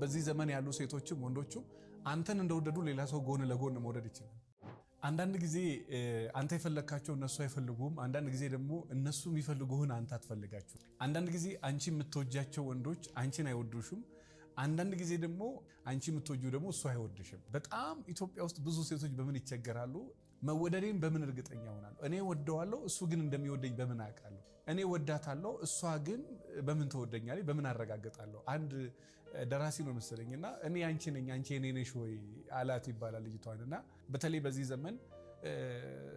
በዚህ ዘመን ያሉ ሴቶችም ወንዶችም አንተን እንደወደዱ ሌላ ሰው ጎን ለጎን መውደድ ይችላል። አንዳንድ ጊዜ አንተ የፈለግካቸው እነሱ አይፈልጉም። አንዳንድ ጊዜ ደግሞ እነሱ የሚፈልጉህን አንተ አትፈልጋቸው። አንዳንድ ጊዜ አንቺ የምትወጃቸው ወንዶች አንቺን አይወዱሽም። አንዳንድ ጊዜ ደግሞ አንቺ የምትወጂው ደግሞ እሱ አይወድሽም። በጣም ኢትዮጵያ ውስጥ ብዙ ሴቶች በምን ይቸገራሉ? መወደዴን በምን እርግጠኛ ሆናለሁ? እኔ ወደዋለሁ፣ እሱ ግን እንደሚወደኝ በምን አውቃለሁ? እኔ ወዳታለሁ፣ እሷ ግን በምን ትወደኛለች? በምን አረጋግጣለሁ? አንድ ደራሲ ነው መሰለኝ እና እኔ አንቺ ነኝ አንቺ የኔ ነሽ ወይ አላት ይባላል ልጅቷን። እና በተለይ በዚህ ዘመን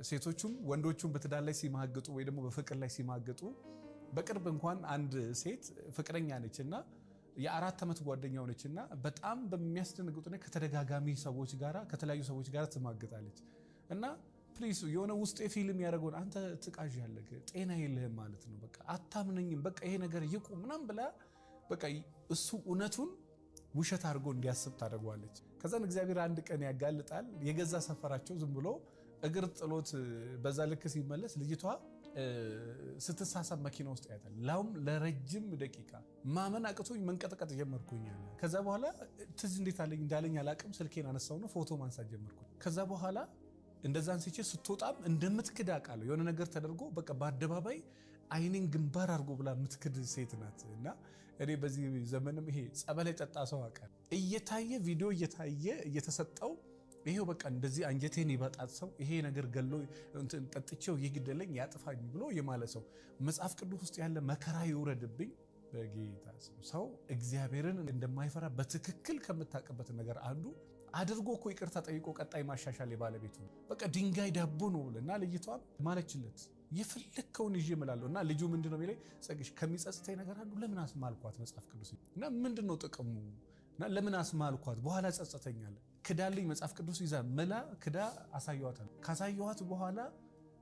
ሴቶቹም ወንዶቹም በትዳር ላይ ሲማግጡ ወይ ደግሞ በፍቅር ላይ ሲማግጡ፣ በቅርብ እንኳን አንድ ሴት ፍቅረኛ ነች እና የ4 ዓመት ጓደኛው ነች እና በጣም በሚያስደነግጥ ሁኔታ ከተደጋጋሚ ሰዎች ጋራ፣ ከተለያዩ ሰዎች ጋር ትማግጣለች። እና please የሆነ ውስጤ feel የሚያደርገውን አንተ ትቃዣለህ፣ ጤና የለህም ማለት ነው፣ በቃ አታምነኝም፣ በቃ ይሄ ነገር ይቁም ምናምን ብላ በቃ እሱ እውነቱን ውሸት አድርጎ እንዲያስብ ታደርገዋለች። ከዛን እግዚአብሔር አንድ ቀን ያጋልጣል። የገዛ ሰፈራቸው ዝም ብሎ እግር ጥሎት በዛ ልክ ሲመለስ ልጅቷ ስትሳሳብ መኪና ውስጥ ያያታል። ላውም ለረጅም ደቂቃ። ማመን አቅቶኝ መንቀጥቀጥ ጀመርኩኝ። ከዛ በኋላ ትዝ እንዴት አለኝ እንዳለኝ አላቅም። ስልኬን አነሳውና ፎቶ ማንሳት ጀመርኩኝ። ከዛ በኋላ እንደዛ አንስቼ ስትወጣም እንደምትክድ አውቃለሁ። የሆነ ነገር ተደርጎ በቃ በአደባባይ አይኔን ግንባር አድርጎ ብላ የምትክድ ሴት ናት። እና እኔ በዚህ ዘመንም ይሄ ጸበል የጠጣ ሰው አውቃለሁ። እየታየ ቪዲዮ እየታየ እየተሰጠው ይሄው በቃ እንደዚህ አንጀቴን ይበጣጥ ሰው፣ ይሄ ነገር ገሎ ጠጥቼው ይግደለኝ ያጥፋኝ ብሎ የማለ ሰው፣ መጽሐፍ ቅዱስ ውስጥ ያለ መከራ ይውረድብኝ በጌታ ሰው እግዚአብሔርን እንደማይፈራ በትክክል ከምታውቅበት ነገር አንዱ አድርጎ እኮ ይቅርታ ጠይቆ ቀጣይ ማሻሻል የባለቤቱ በቃ ድንጋይ ዳቦ ነው እና ልጅቷም ማለችለት የፈለግከውን ይዤ እምላለሁ። እና ልጁ ምንድነው የሚለኝ፣ ጸግሽ ከሚጸጽተኝ ነገር አንዱ ለምን አስማልኳት መጽሐፍ ቅዱስ እና ምንድነው ጥቅሙ እና ለምን አስማልኳት፣ በኋላ ጸጸተኛል። ክዳልኝ መጽሐፍ ቅዱስ ይዛ ምላ ክዳ አሳየዋታል። ካሳየዋት በኋላ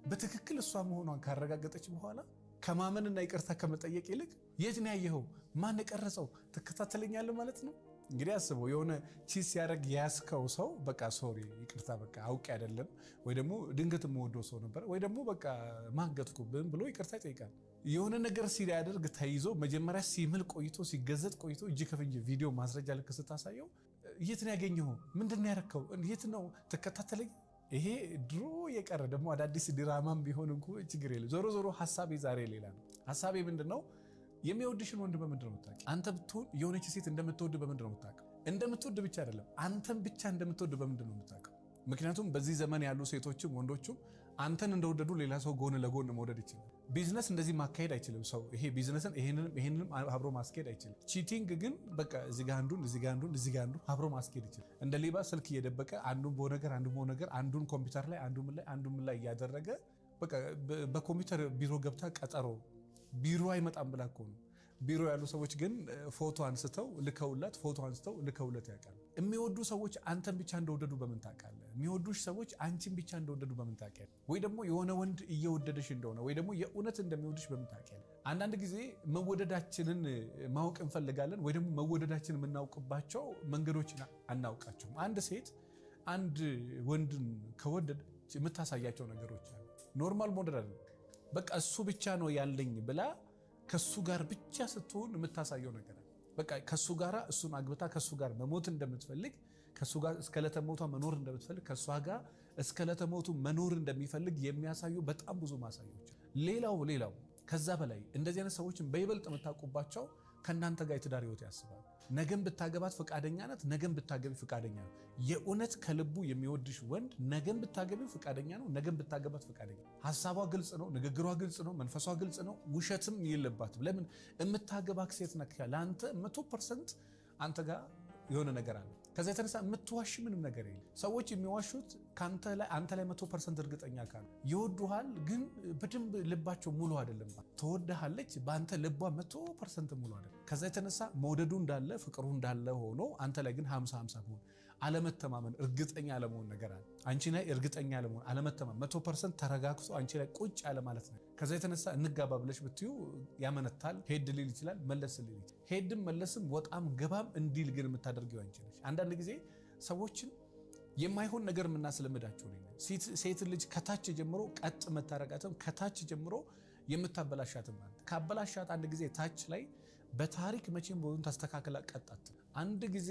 በትክክል እሷ መሆኗን ካረጋገጠች በኋላ ከማመንና ይቅርታ ከመጠየቅ ይልቅ የት ነው ያየኸው? ማን የቀረጸው? ትከታተለኛለህ ማለት ነው። እንግዲህ አስበው፣ የሆነ cheat ሲያደርግ ያስከው ሰው በቃ sorry፣ ይቅርታ፣ በቃ አውቄ አይደለም፣ ወይ ደግሞ ድንገት የምወደው ሰው ነበር፣ ወይ ደግሞ በቃ ማገጥኩብን ብሎ ይቅርታ ይጠይቃል። የሆነ ነገር ሲያደርግ ተይዞ መጀመሪያ ሲምል ቆይቶ፣ ሲገዘጥ ቆይቶ እጅ ከፍንጅ ቪዲዮ ማስረጃ ልክ ስታሳየው የት ነው ያገኘኸው? ምንድን ነው ያረከው? የት ነው ትከታተለኝ? ይሄ ድሮ የቀረ ደግሞ አዳዲስ ድራማም ቢሆን እንኳ ችግር የለም። ዞሮ ዞሮ ሀሳቤ ዛሬ ሌላ ነው። ሀሳቤ ምንድን ነው? የሚወድሽን ወንድ በምንድን ነው የምታውቂው? አንተ ብትሆን የሆነች ሴት እንደምትወድ በምንድን ነው የምታውቀው? እንደምትወድ ብቻ አይደለም፣ አንተን ብቻ እንደምትወድ በምንድን ነው የምታውቀው? ምክንያቱም በዚህ ዘመን ያሉ ሴቶችም ወንዶችም አንተን እንደወደዱ ሌላ ሰው ጎን ለጎን መውደድ ይችላል። ቢዝነስ እንደዚህ ማካሄድ አይችልም ሰው። ይሄ ቢዝነስን ይሄንንም ይሄንንም አብሮ ማስኬድ አይችልም። Cheating ግን በቃ እዚህ ጋር አንዱን፣ እዚህ ጋር አንዱን፣ እዚህ ጋር አንዱን አብሮ ማስኬድ ይችላል። እንደ ሌባ ስልክ እየደበቀ አንዱን በሆነ ነገር፣ አንዱን በሆነ ነገር፣ አንዱን ኮምፒውተር ላይ፣ አንዱን ምን ላይ፣ አንዱን ምን ላይ እያደረገ በቃ በኮምፒውተር ቢሮ ገብታ ቀጠሮ ቢሮ አይመጣም ብላ እኮ ነው። ቢሮ ያሉ ሰዎች ግን ፎቶ አንስተው ልከውላት፣ ፎቶ አንስተው ልከውለት ያውቃል። የሚወዱ ሰዎች አንተን ብቻ እንደወደዱ በምን ታውቃለህ? የሚወዱሽ ሰዎች አንቺን ብቻ እንደወደዱ በምን ታውቂያለሽ? ወይ ደግሞ የሆነ ወንድ እየወደደሽ እንደሆነ ወይ ደግሞ የእውነት እንደሚወድሽ በምን ታውቂያለሽ? አንዳንድ ጊዜ መወደዳችንን ማወቅ እንፈልጋለን፣ ወይ ደግሞ መወደዳችንን የምናውቅባቸው መንገዶችን አናውቃቸውም። አንድ ሴት አንድ ወንድን ከወደድ የምታሳያቸው ነገሮች አሉ። Normal መውደድ አይደለም። በቃ እሱ ብቻ ነው ያለኝ ብላ ከሱ ጋር ብቻ ስትሆን የምታሳየው ነገር አለ። በቃ ከሱ ጋር እሱን አግብታ ከሱ ጋር መሞት እንደምትፈልግ፣ ከሱ ጋር እስከ ዕለተ ሞቷ መኖር እንደምትፈልግ፣ ከሷ ጋር እስከ ዕለተ ሞቱ መኖር እንደሚፈልግ የሚያሳዩ በጣም ብዙ ማሳያዎች። ሌላው ሌላው ከዛ በላይ እንደዚህ አይነት ሰዎችን በይበልጥ የምታውቁባቸው ከእናንተ ጋር የትዳር ህይወት ያስባል። ነገም ብታገባት ፈቃደኛ ናት። ነገም ብታገቢ ፈቃደኛ ነው። የእውነት ከልቡ የሚወድሽ ወንድ ነገም ብታገቢው ፈቃደኛ ነው። ነገም ብታገባት ፈቃደኛ ነው። ሀሳቧ ግልጽ ነው። ንግግሯ ግልጽ ነው። መንፈሷ ግልጽ ነው። ውሸትም የለባትም። ለምን የምታገባክ ሴት ነክ ለአንተ 100% አንተ ጋር የሆነ ነገር አለ። ከዛ የተነሳ የምትዋሽ ምንም ነገር የለም። ሰዎች የሚዋሹት አንተ ላይ 100% እርግጠኛ ካሉ። ይወዱሃል፣ ግን በደንብ ልባቸው ሙሉ አይደለም። ትወድሃለች፣ በአንተ ልቧ 100% ሙሉ አይደለም። ከዛ የተነሳ መውደዱ እንዳለ፣ ፍቅሩ እንዳለ ሆኖ አንተ ላይ ግን 50-50 መሆን፣ አለመተማመን፣ እርግጠኛ አለመሆን ነገር አለ። አንቺ ላይ እርግጠኛ አለመሆን፣ አለመተማመን፣ 100% ተረጋግቶ አንቺ ላይ ቁጭ ያለ ማለት ነው። ከዛ የተነሳ እንጋባ ብለሽ ብትዩ ያመነታል። ሄድ ሊል ይችላል፣ መለስ ሊል ይችላል። ሄድም መለስም ወጣም ገባም እንዲል ግን የምታደርጊው አንቺ ነሽ። አንዳንድ ጊዜ ሰዎችን የማይሆን ነገር የምናስለምዳቸው ነው። ሴት ልጅ ከታች ጀምሮ ቀጥ መታረጋትም ከታች ጀምሮ የምታበላሻትም አንተ። ካበላሻት አንድ ጊዜ ታች ላይ በታሪክ መቼም በሆኑ ታስተካክላ ቀጣት። አንድ ጊዜ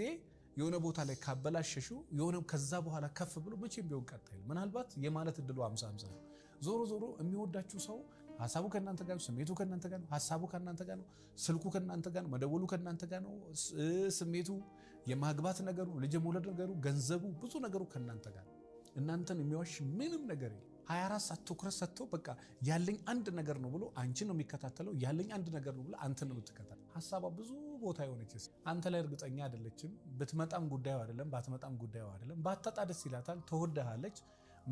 የሆነ ቦታ ላይ ካበላሸሽው የሆነ ከዛ በኋላ ከፍ ብሎ መቼም ቢሆን ቀጥ አይልም። ምናልባት የማለት እድሉ 50-50 ነው። ዞሮ ዞሮ የሚወዳችሁ ሰው ሀሳቡ ከእናንተ ጋር ነው፣ ስሜቱ ከእናንተ ጋር ነው፣ ሀሳቡ ከእናንተ ጋር ነው፣ ስልኩ ከእናንተ ጋር ነው፣ መደወሉ ከእናንተ ጋር ነው፣ ስሜቱ፣ የማግባት ነገሩ፣ ልጅ የመውለድ ነገሩ፣ ገንዘቡ፣ ብዙ ነገሩ ከእናንተ ጋር ነው። እናንተን የሚዋሽ ምንም ነገር የለም። 24 ሰዓት ትኩረት ሰጥቶ በቃ ያለኝ አንድ ነገር ነው ብሎ አንቺን ነው የሚከታተለው። ያለኝ አንድ ነገር ነው ብሎ አንተን ነው የምትከታተለው። ሀሳቧ ብዙ ቦታ የሆነች አንተ ላይ እርግጠኛ አይደለችም። ብትመጣም ጉዳዩ አይደለም፣ ባትመጣም ጉዳዩ አይደለም። ባታጣ ደስ ይላታል፣ ትወድሃለች።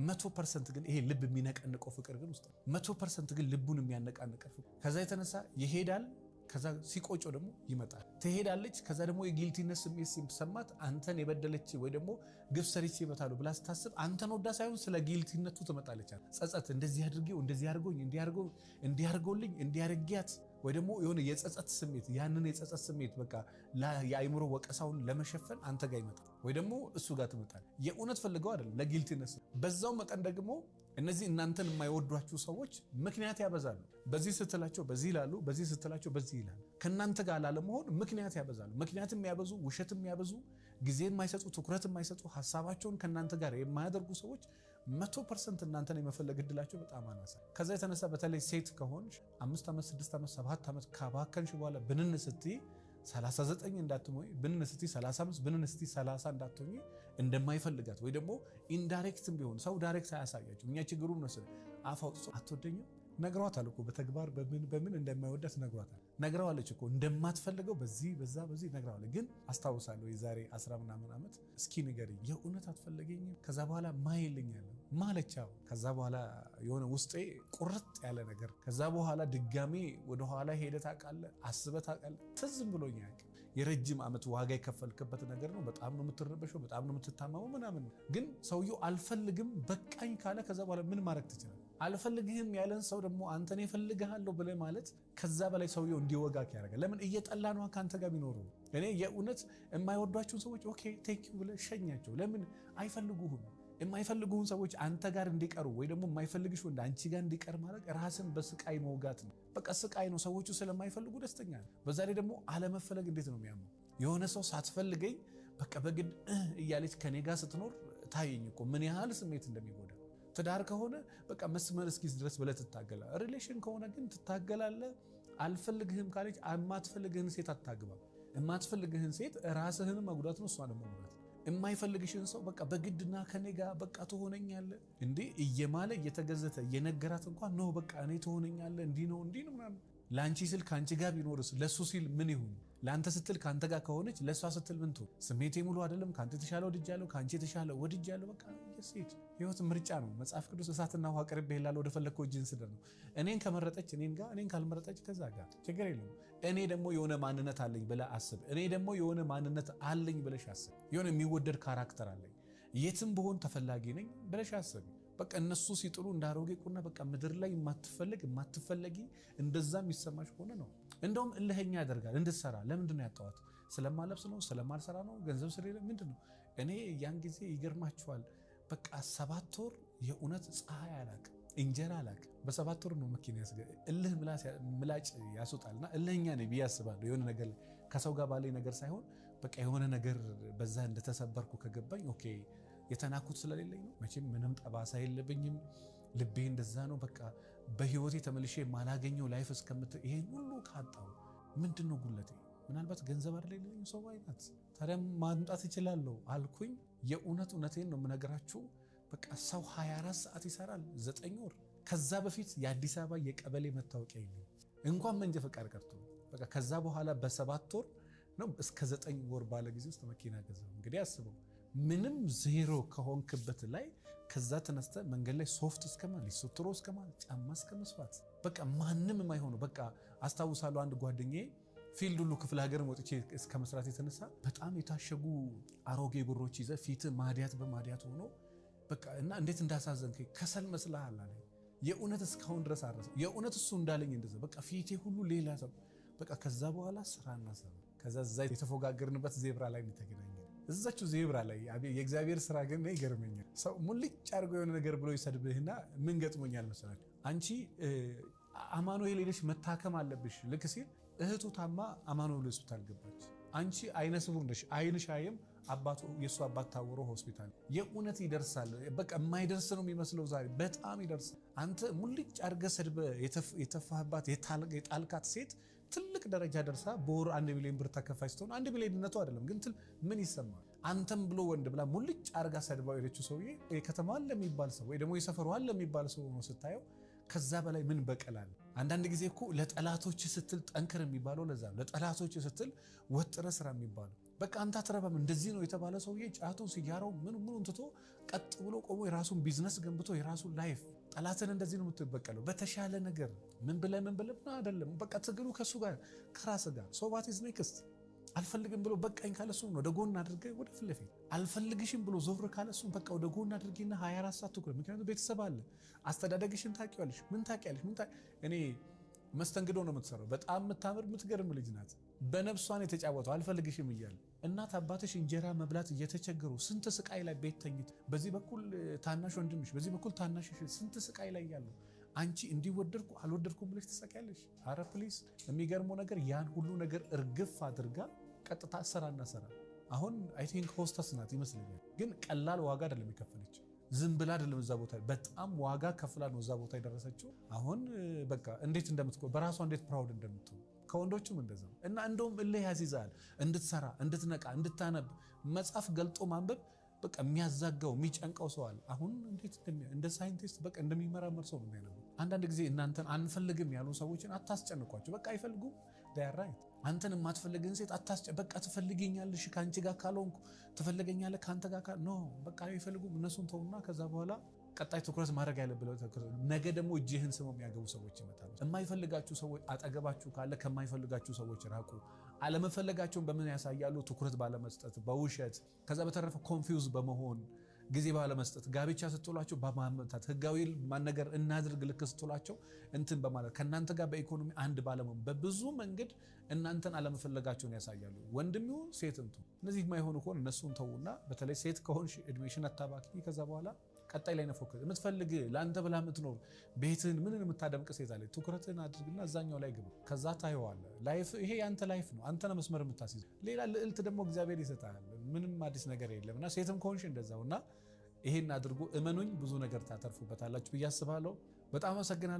100% ግን ይሄ ልብ የሚነቀንቀው ፍቅር ግን ውስጥ 100% ግን ልቡን የሚያነቃንቀው ፍቅር ከዛ የተነሳ ይሄዳል። ከዛ ሲቆጨው ደግሞ ይመጣል። ትሄዳለች። ከዛ ደግሞ የ guilty ነት ስሜት ሲሰማት አንተን የበደለች ወይ ደግሞ ግፍ ሰርቼ ይመታሉ ብላ ስታስብ አንተን ወዳ ሳይሆን ስለ guilty ነቱ ትመጣለች። ጸጸት፣ እንደዚህ አድርጌው፣ እንደዚህ አድርጎኝ፣ እንዲያርጎልኝ፣ እንዲያርጊያት ወይ ደግሞ የሆነ የጸጸት ስሜት፣ ያንን የጸጸት ስሜት በቃ የአይምሮ ወቀሳውን ለመሸፈን አንተ ጋር ይመጣል ወይ ደግሞ እሱ ጋር ትመጣል። የእውነት ፈልገው አይደለም፣ ለ guilty ነት። በዛው መጠን ደግሞ እነዚህ እናንተን የማይወዷችሁ ሰዎች ምክንያት ያበዛሉ። በዚህ ስትላቸው በዚህ ይላሉ፣ በዚህ ስትላቸው በዚህ ይላሉ። ከእናንተ ጋር ላለመሆን ምክንያት ያበዛሉ። ምክንያት የሚያበዙ፣ ውሸት የሚያበዙ፣ ጊዜ የማይሰጡ፣ ትኩረት የማይሰጡ፣ ሀሳባቸውን ከእናንተ ጋር የማያደርጉ ሰዎች 100% እናንተን የመፈለግ እድላቸው በጣም አናሳ። ከዛ የተነሳ በተለይ ሴት ከሆንሽ 5 ዓመት፣ 6 ዓመት፣ 7 ዓመት ካባከንሽ በኋላ ብንን ስትይ 39 እንዳትሞይ፣ ብንን ስትይ 35፣ ብንን ስትይ 30 እንዳትሆኚ እንደማይፈልጋት ወይ ደግሞ indirect ም ቢሆን ሰው direct አያሳያቸው። እኛ ችግሩ መሰለኝ አፍ አውጥቶ አትወደኝም ነግሯታል እኮ፣ በተግባር በምን በምን እንደማይወዳት ነግሯታል። ነግረዋለች እኮ እንደማትፈልገው፣ በዚህ በዛ በዚህ ነግረዋለች። ግን አስታውሳለሁ የዛሬ 10 ምናምን ዓመት እስኪ ንገሪኝ የእውነት አትፈለገኝም? ከዛ በኋላ ማይልኛል ማለቻው። ከዛ በኋላ የሆነ ውስጤ ቁርጥ ያለ ነገር፣ ከዛ በኋላ ድጋሜ ወደኋላ ሄደህ ታውቃለህ፣ አስበህ ታውቃለህ? ትዝም ብሎኝ አያውቅም። የረጅም ዓመት ዋጋ የከፈልክበት ነገር ነው። በጣም ነው የምትረበሸው፣ በጣም ነው የምትታመመው ምናምን። ግን ሰውየው አልፈልግም በቃኝ ካለ ከዛ በኋላ ምን ማድረግ ትችላለህ? አልፈልግህም ያለን ሰው ደግሞ አንተን እፈልግሃለሁ ብለህ ማለት ከዛ በላይ ሰውየው እንዲወጋክ ያደርጋል። ለምን? እየጠላ ነዋ ከአንተ ጋር ቢኖሩ። እኔ የእውነት የማይወዷቸውን ሰዎች okay thank you ብለህ ሸኛቸው። ለምን? አይፈልጉህም። የማይፈልጉህን ሰዎች አንተ ጋር እንዲቀሩ ወይ ደግሞ የማይፈልግሽ ወንድ አንቺ ጋር እንዲቀር ማድረግ ራስን በስቃይ መውጋት ነው። በቃ ስቃይ ነው። ሰዎቹ ስለማይፈልጉ ደስተኛ ነው። በዛ ላይ ደግሞ አለመፈለግ እንዴት ነው የሚያመው? የሆነ ሰው ሳትፈልገኝ በቃ በግድ እያለች ከኔ ጋር ስትኖር ታየኝ እኮ ምን ያህል ስሜት እንደሚጎዳ። ትዳር ከሆነ በቃ መስመር እስኪይዝ ድረስ ብለህ ትታገላለህ። Relation ከሆነ ግን ትታገላለህ። አልፈልግህም ካለች የማትፈልግህን ሴት አታግባም። የማትፈልግህን ሴት ራስህን መጉዳት ነው፣ እሷን መጉዳት ነው። የማይፈልግሽን ሰው በቃ በግድና ከኔ ጋር በቃ ትሆነኛለህ እንዴ እየማለ እየተገዘተ እየነገራት እንኳን no በቃ እኔ ትሆነኛለህ እንዲህ ነው እንዲህ ነው ምናምን፣ ለአንቺ ሲል ከአንቺ ጋር ቢኖርስ ለእሱ ሲል ምን ይሁን? ለአንተ ስትል ከአንተ ጋር ከሆነች ለእሷ ስትል ምን ትሁን? ስሜቴ ሙሉ አይደለም፣ ከአንተ የተሻለ ወድጃለሁ፣ ከአንቺ የተሻለ ወድጃለሁ። በቃ የሴት ህይወት ምርጫ ነው። መጽሐፍ ቅዱስ እሳትና ውሃ አቅርቤልሃለሁ፣ ወደ ፈለግከው እጅህን ስደድ ነው። እኔን ከመረጠች እኔን ጋር፣ እኔን ካልመረጠች ከዛ ጋር ችግር የለም። እኔ ደግሞ የሆነ ማንነት አለኝ ብለህ አስብ። እኔ ደግሞ የሆነ ማንነት አለኝ ብለሽ አስብ። የሆነ የሚወደድ character አለኝ፣ የትም ብሆን ተፈላጊ ነኝ ብለሽ አስብ። በቃ እነሱ ሲጥሉ እንደ አሮጌ ቁና በቃ ምድር ላይ የማትፈለግ፣ የማትፈለጊ እንደዛ የሚሰማሽ ከሆነ ነው። እንደውም እልህኛ ያደርጋል እንድትሰራ። ለምንድን ነው ያጣኋት? ስለማለብስ ነው? ስለማልሰራ ነው? ገንዘብ ስለሌለ ምንድን ነው? እኔ ያን ጊዜ ይገርማችኋል፣ በቃ 7 ወር የእውነት ፀሐይ አላቅም፣ እንጀራ አላቅም። በ7 ወር ነው መኪና ያስገ እልህ ምላጭ ያስወጣልና እልህኛ ነኝ ብዬ አስባለሁ። የሆነ ነገር ከሰው ጋር ባለኝ ነገር ሳይሆን በቃ የሆነ ነገር በዛ እንደተሰበርኩ ከገባኝ okay የተናኩት ስለሌለኝ ነው። መቼም ምንም ጠባሳ የለብኝም። ልቤ እንደዛ ነው። በቃ በህይወቴ ተመልሼ የማላገኘው life እስከምት ይሄን ሁሉ ካጣው ምንድን ነው ጉለቴ? ምናልባት ገንዘብ አይደል የሌለኝ ሰው አይነት ታዲያ ማምጣት እችላለሁ አልኩኝ። የእውነት እውነቴን ነው የምነግራችሁ። በቃ ሰው 24 ሰዓት ይሰራል 9 ወር። ከዛ በፊት የአዲስ አበባ የቀበሌ መታወቂያ የለኝም እንኳን መንጃ ፈቃድ ቀርቶ። በቃ ከዛ በኋላ በ7 ወር ነው እስከ 9 ወር ባለ ጊዜ ውስጥ መኪና ገዛው። እንግዲህ አስበው ምንም ዜሮ ከሆንክበት ላይ ከዛ ተነስተ መንገድ ላይ ሶፍት እስከማ ሊሶትሮ እስከማ ጫማ እስከ መስፋት በቃ ማንም የማይሆነው። በቃ አስታውሳለሁ አንድ ጓደኛዬ field ሁሉ ክፍለ ሀገር ወጥቼ እስከ መስራት የተነሳ በጣም የታሸጉ አሮጌ ብሮች ይዘ ፊት ማዲያት በማዲያት ሆኖ በቃ እና እንዴት እንዳሳዘንከኝ ከሰል መስልሃል አለኝ። የእውነት እስካሁን ድረስ አረሰ። የእውነት እሱ እንዳለኝ እንደዛ በቃ ፊቴ ሁሉ ሌላ ሰው በቃ። ከዛ በኋላ ስራ እናሰራ። ከዛ እዛ የተፎጋገርንበት ዜብራ ላይ የተገናኘ እዛችው ዜብራ ላይ። የእግዚአብሔር ስራ ግን ይገርመኛል። ሰው ሙልጭ አድርጎ የሆነ ነገር ብሎ ይሰድብህና ምን ገጥሞኛል መሰላችሁ? አንቺ አማኑኤል ሄደሽ መታከም አለብሽ ልክ ሲል እህቱ ታማ አማኑኤል ሆስፒታል ገባች። አንቺ አይነ ስውር ነሽ፣ አይንሽ አያይም። አባቱ የእሱ አባት ታውሮ ሆስፒታል። የእውነት ይደርሳል። በቃ የማይደርስ ነው የሚመስለው፣ ዛሬ በጣም ይደርሳል። አንተ ሙልጭ አድርገህ ሰድበህ የተፋህባት የጣልካት ሴት ትልቅ ደረጃ ደርሳ በወር 1 ሚሊዮን ብር ተከፋይ ስትሆን፣ 1 ሚሊዮንነቱ አይደለም ግን ትል ምን ይሰማል? አንተም ብሎ ወንድ ብላ ሙልጭ አድርጋ ሰድባው የሄደችው ሰውዬ የከተማ አለ የሚባል ሰው ወይ ደግሞ የሰፈሩ አለ የሚባል ሰው ሆኖ ስታየው ከዛ በላይ ምን በቀል አለ? አንዳንድ ጊዜ እኮ ለጠላቶች ስትል ጠንክር የሚባለው ለዛ ነው። ለጠላቶች ስትል ወጥረህ ስራ የሚባለው። በቃ አንተ አትረባም እንደዚህ ነው የተባለ ሰውዬ ጫቱን፣ ሲጋራው፣ ምኑ ምኑን ትቶ ቀጥ ብሎ ቆሞ የራሱን ቢዝነስ ገንብቶ የራሱን life። ጠላትን እንደዚህ ነው የምትበቀለው። በተሻለ ነገር ምን ብለህ ምን ብለህ አይደለም። በቃ ትግሉ ከሱ ጋር ከራስ ጋር። So what is next? አልፈልግም ብሎ በቃኝ ካለ እሱን ወደ ጎን አድርገህ ወደ ፊት ለፊት። አልፈልግሽም ብሎ ዞር ካለ እሱን በቃ ወደ ጎን አድርጊና 24 ሰዓት ትኩረት። ምክንያቱም ቤተሰብ አለ፣ አስተዳደግሽን ታውቂዋለሽ። ምን ታውቂያለሽ? ምን እኔ መስተንግዶ ነው የምትሰራው። በጣም የምታምር የምትገርም ልጅ ናት። በነፍሷን የተጫወተው አልፈልግሽም እያለ እናት አባትሽ እንጀራ መብላት እየተቸገሩ ስንት ስቃይ ላይ ቤት ተኝተው፣ በዚህ በኩል ታናሽ ወንድምሽ፣ በዚህ በኩል ታናሽ፣ ስንት ስቃይ ላይ ያሉ አንቺ እንዲወደድኩ አልወደድኩም ብለሽ ትሰቃያለሽ። አረ please። የሚገርመው ነገር ያን ሁሉ ነገር እርግፍ አድርጋ ቀጥታ ስራና ስራ። አሁን I think hostess ናት ይመስለኛል። ግን ቀላል ዋጋ አይደለም የከፈለችው። ዝም ብላ አይደለም እዛ ቦታ፣ በጣም ዋጋ ከፍላ ነው እዛ ቦታ የደረሰችው። አሁን በቃ እንዴት እንደምትኮራ፣ በራሷ እንዴት proud እንደምትሆን። ከወንዶቹም እንደዛ እና እንደውም እልህ ያስይዛል እንድትሰራ፣ እንድትነቃ፣ እንድታነብ። መጽሐፍ ገልጦ ማንበብ በቃ የሚያዛጋው የሚጨንቀው ሰው አለ። አሁን እንዴት እንደ scientist በቃ እንደሚመራመር ሰው ነው የሚያነበው። አንዳንድ ጊዜ እናንተን አንፈልግም ያሉ ሰዎችን አታስጨንቋቸው። በቃ አይፈልጉም። Right። አንተን የማትፈልግን ሴት አታስጨ በቃ ትፈልገኛለሽ ከአንቺ ጋር ካልሆንኩ፣ ትፈልገኛለህ ከአንተ ጋር no፣ በቃ አይፈልጉም። እነሱን ተውና ከዛ በኋላ ቀጣይ ትኩረት ማድረግ ያለብህ ነገ ደግሞ እጅህን ስመው የሚያገቡ ሰዎች ይመጣሉ። የማይፈልጋችሁ ሰዎች አጠገባችሁ ካለ ከማይፈልጋችሁ ሰዎች ራቁ። አለመፈለጋቸውን በምን ያሳያሉ? ትኩረት ባለመስጠት፣ በውሸት፣ ከዛ በተረፈ confuse በመሆን፣ ጊዜ ባለመስጠት፣ ጋብቻ ስትሏቸው በማመንታት፣ ህጋዊ ነገር እናድርግ ልክ ስትሏቸው እንትን በማለት፣ ከእናንተ ጋር በኢኮኖሚ አንድ ባለመሆን፣ በብዙ መንገድ እናንተን አለመፈለጋቸውን ያሳያሉ። ወንድም ይሁን ሴትም ትሁን እነዚህ የማይሆኑ ከሆነ እነሱን ተዉና በተለይ ሴት ከሆንሽ እድሜሽን አታባክኚ። ከዛ በኋላ ቀጣይ ላይ focus። የምትፈልግ ለአንተ ብላ የምትኖር ቤትህን ምንን የምታደምቅ ሴት አለች። ትኩረትህን አድርግና እዛኛው ላይ ግባ። ከዛ ታየዋለህ። Life ይሄ ያንተ life ነው። አንተ ነህ መስመር የምታስይዝ። ሌላ ልዕልት ደግሞ እግዚአብሔር ይሰጣል። ምንም አዲስ ነገር የለም እና ሴትም ከሆንሽ እንደዛው እና ይሄን አድርጉ። እመኑኝ ብዙ ነገር ታተርፉበታላችሁ ብዬ አስባለሁ። በጣም አመሰግናለሁ።